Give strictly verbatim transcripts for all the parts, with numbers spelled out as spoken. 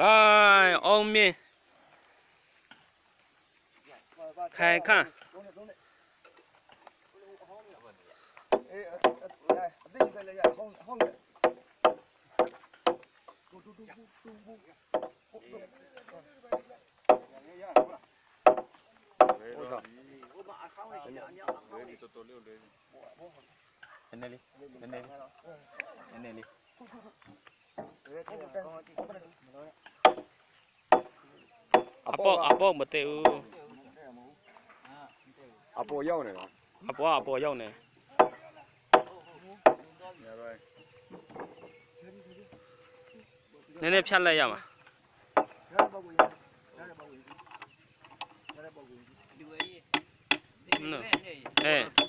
哎，အောင်မြင် ခိုင်ခန့် နည်းလေး နည်းလေး နည်းလေး အပေါ့ အပေါ့မတည့်ဘူး။ အပေါ်ရောက်နေလား။ အပေါ် အပေါ်ရောက်နေ။ နည်းနည်းဖြတ်လိုက်ရမှာ။ อืม အဲ။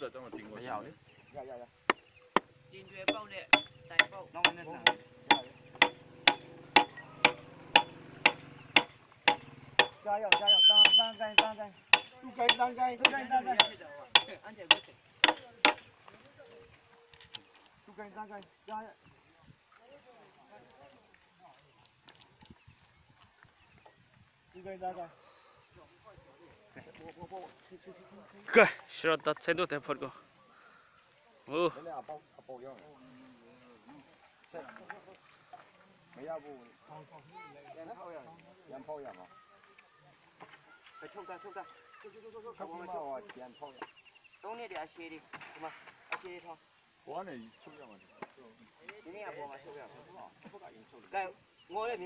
တင်တွဲပေါက်နဲ့တိုင်ပေါက်။ နောက်နဲ့နံ။ ကြားရောက် ကြားရောက်။ တန်း တန်းကိုင်း တန်းကိုင်း။ သူ့ကိုင်း တန်းကိုင်း။ သူ့ကိုင်း တန်းကိုင်း။ အန်တီကိုင်း တန်းကိုင်း။ ကြားရောက်။ သူ့ကိုင်း တန်းကိုင်း။ ကဲ ရှေ့တော့ တတ်ဆဲဒို့တဲဖတ်ကို။ ဟိုး။ နည်းနည်းအပေါက် အပေါက်ရောက်နေ။ ဆက်။ မရဘူး။ ပြန်ဖောက်ရမယ်။ ပြန်ဖောက်ရမှာ။ ထုတ်တာ ထုတ်တာ။ ထုတ်ပြီးမှဟိုပြန်ဖောက်ရ။ သုံးနှစ်တည်းအရှည်လေး။ ဒီမှာ အရှည်လေးထောင်း။ ဘောကနေထုတ်ရမှာ။ ဒီနေ့ကဘောမှာထုတ်ရမှာ။ ဟိုဘက်ကအရင်ထုတ်လို့။ ကဲ ငေါ်တဲ့